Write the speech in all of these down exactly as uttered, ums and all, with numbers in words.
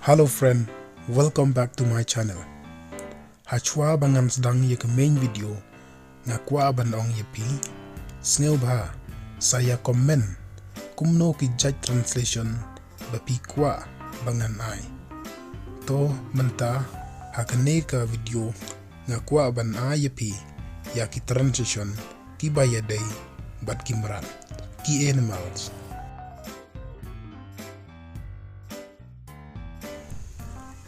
Hello friend, welcome back to my channel. Hashwa ba ngan sdang ïa ka main video, nga kwah ban ong ïa phi, sngewbha sa ïa comment kumno ki jait translation ba phi kwah ba ngan ai. To mynta ha kane ka video nga kwah ban ai ïa phi ïa ki translation kiba ïadei bad ki mrad, ki animals.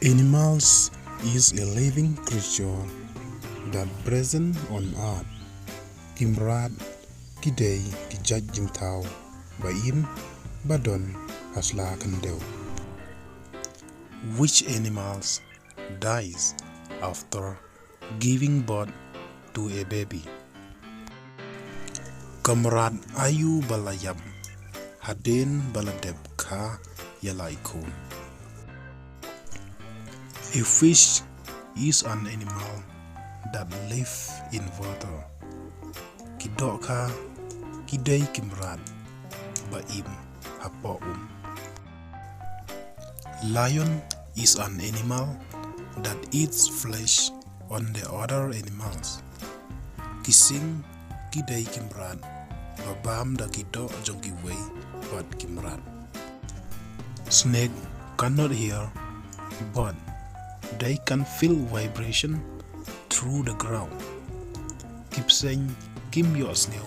Animals is a living creature that present on earth. Ki mrad ki dei ki jait jingthaw ba im ba don ha sla khyndew. Which animals dies after giving birth to a baby? Ka mrad aïu ba la ïap hadien ba la dep kha ïa la i khun? A fish is an animal that live in water. Ki dohkha ki dei ki mrad ba im hapoh um. Lion is an animal that eats flesh on the other animals. Ki sing ki dei ki mrad ba bam da ki doh jong kiwei pat ki mrad. Snake cannot hear, but they can feel vibration through the ground. Ki bseiñ kim ïohsngew,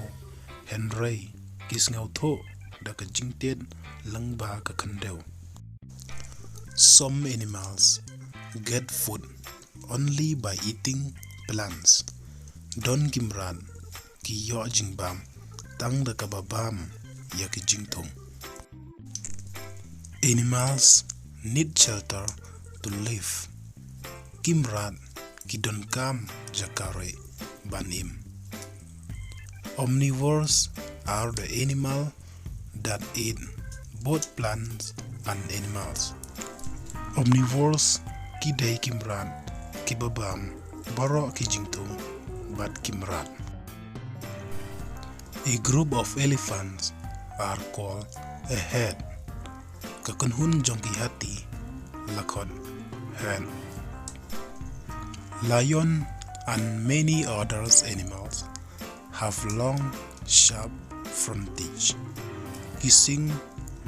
hynrei ki sngewthuh da ka jingtied lyngba ka khyndew. Some animals get food only by eating plants. Don ki mrad ki ïoh jingbam tang da kaba bam ïa ki jingthung. Animals need shelter to live. Ki mrad ki donkam jaka rieh ban im. Omnivores are the animal that eat both plants and animals. Omnivores ki dei ki mrad kiba bam baroh ki jingthung bad ki mrad. A group of elephants are called a herd. Ka kynhun jong ki hati la khot herd. Lion and many others animals have long, sharp front teeth. Ki sing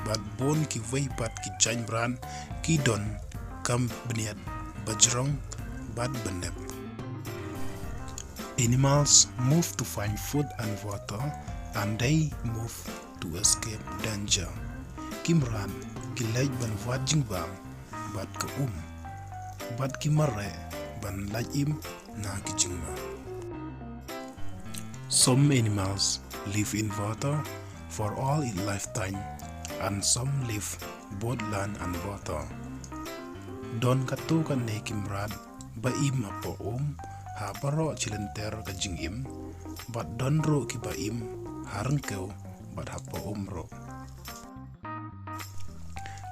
bad bun kiwei pat ki jait mrad ki don kam bniat bajrong bad bnep. Animals move to find food and water, and they move to escape danger. Ki mrad ki leit ban wad jingbam bad ka um, bad ki mareh ban lait im na ki jingma. Some animals live in water for all its lifetime, and some live both land and water. Don katto katne ki mrad ba im hapoh um ha baroh shi lynter ka jingim, bad don ruh kiba im ha ryngkew bad hapoh um ruh.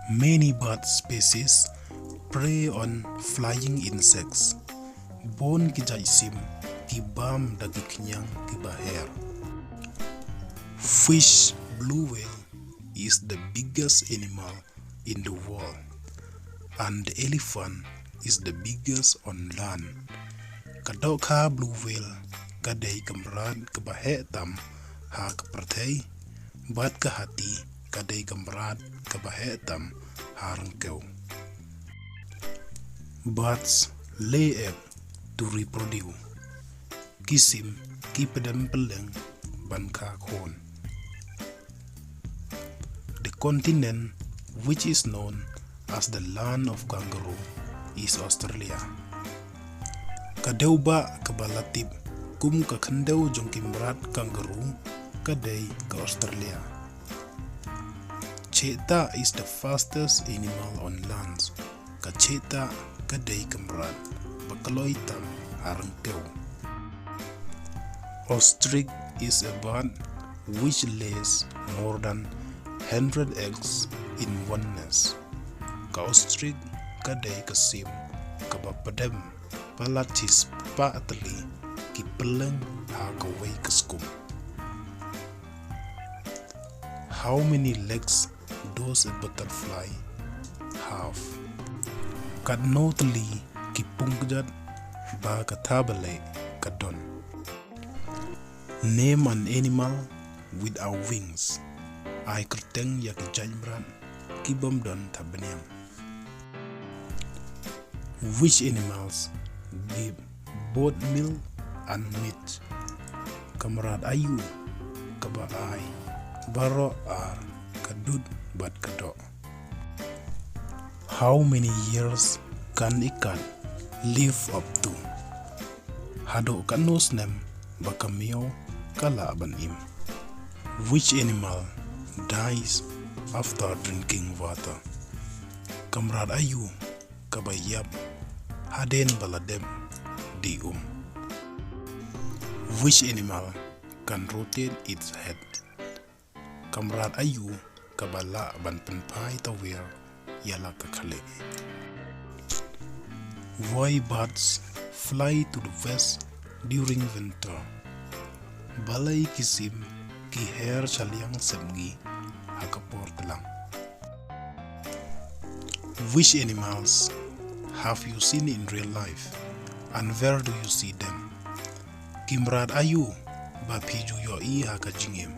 Many bird species prey on flying insects. Bun ki jait sim ki bam da ki khñiang kiba her. Fish blue whale is the biggest animal in the world, and the elephant is the biggest on land. Ka dohkha blue whale ka dei ka mrad kaba heh tam ha ka pyrthei, bad ka hati ka dei ka mrad kaba heh tam ha ryngkew. Birds lay egg to reproduce. Ki sim ki pdem pylleng ban kha khun. The continent which is known as the land of kangaroo is Australia. Ka dewbah kaba la tip kum ka khyndew jong ki mrad kangaroo ka dei ka Australia. Cheetah is the fastest animal on land. Ka cheetah ka dei ka mrad ba kloi tam ha ryngkew. Ostrich is a bird which lays more than hundred eggs in one nest. Ka ostrich ka dei ka sim kaba pdem palat shispah tylli ki pylleng ha kawei ka skum. How many legs does a butterfly have? Katno tylli ki pung kjat ba kata balei ka don. Name an animal without wings. Ai kyrteng ïa ki jait mrad ki bym don thapbniang. Which animals give both milk and meat? Ka mrad aïu kaba ai baroh ar ka dud bad ka doh? How many years can a cat live up to? Haduh katno snem ba ka miaw ka lah ban im? Which animal dies after drinking water? Ka mrad aïu kaba ïap hadien ba la dep die um? Which animal can rotate its head? Ka mrad aïu kaba lah ban pynphai tawiar ïa la ka khlieh? Why birds fly to the west during winter? Balei ki sim ki her shaliang sepngi ha ka por tlang? Which animals have you seen in real life, and where do you see them? Ki mrad aïu ba phi ju ïohi ha ka jingim,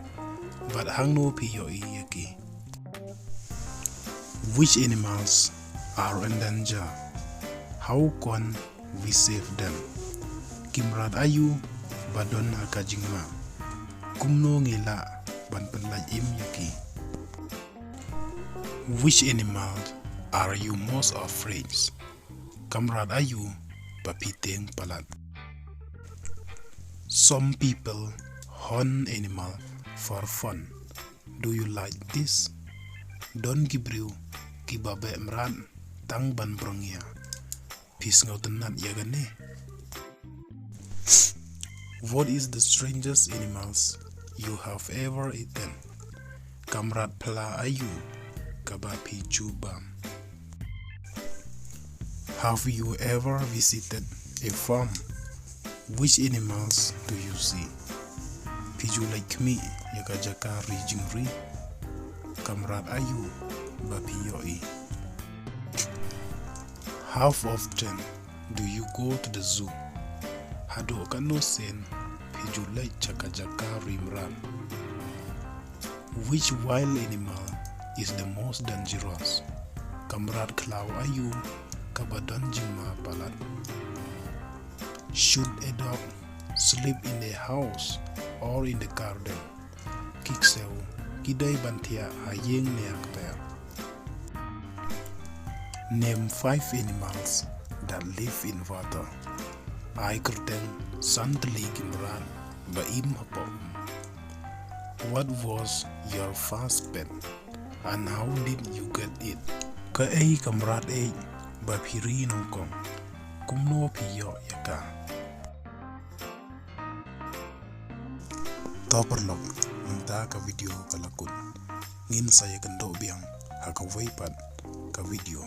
bad hangno phi ïohi ïa ki? Which animals are in danger? How can we save them? Ki mrad aïu ba don ha ka jingma? Kumno ngi lah ban pynlait im ïa ki? Which animal are you most afraid? Ka mrad aïu ba phi tieng palat? Some people hunt animal for fun. Do you like this? Don ki briew kiba beh mrad tang ban brong ïa. Phi sngewtynnat ïa kane? What is the strangest animals you have ever eaten? Ka mrad pla aïu kaba phi ju bam? Have you ever visited a farm? Which animals do you see? Phi ju leit khmih ïa ka jaka ri jingri? Ka mrad aïu ba phi ïohi? How often do you go to the zoo? Haduh katno sien phi ju leit sha ka jaka ri mrad? Which wild animal is the most dangerous? Ka mrad khlaw aïu kaba don jingma palat? Should a dog sleep in a house or in the garden? Ki ksew ki dei ban thiah ha ïing ne ha kper? Name five animals that live in water. Ai kyrteng san tylli ki mrad ba im hapoh um. What was your first pet, and how did you get it? Kaei ka mrad ïeit ba phi ri nyngkong? Kumno phi ïoh ïa ka? To paralok, mynta ka video ka la kut. Ngin sa ïakynduh biang ha kawei pat ka video.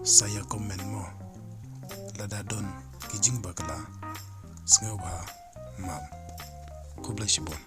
Sa ïa comment mo lada don ki jingbakla. Sngewbha map. Khublei shibun.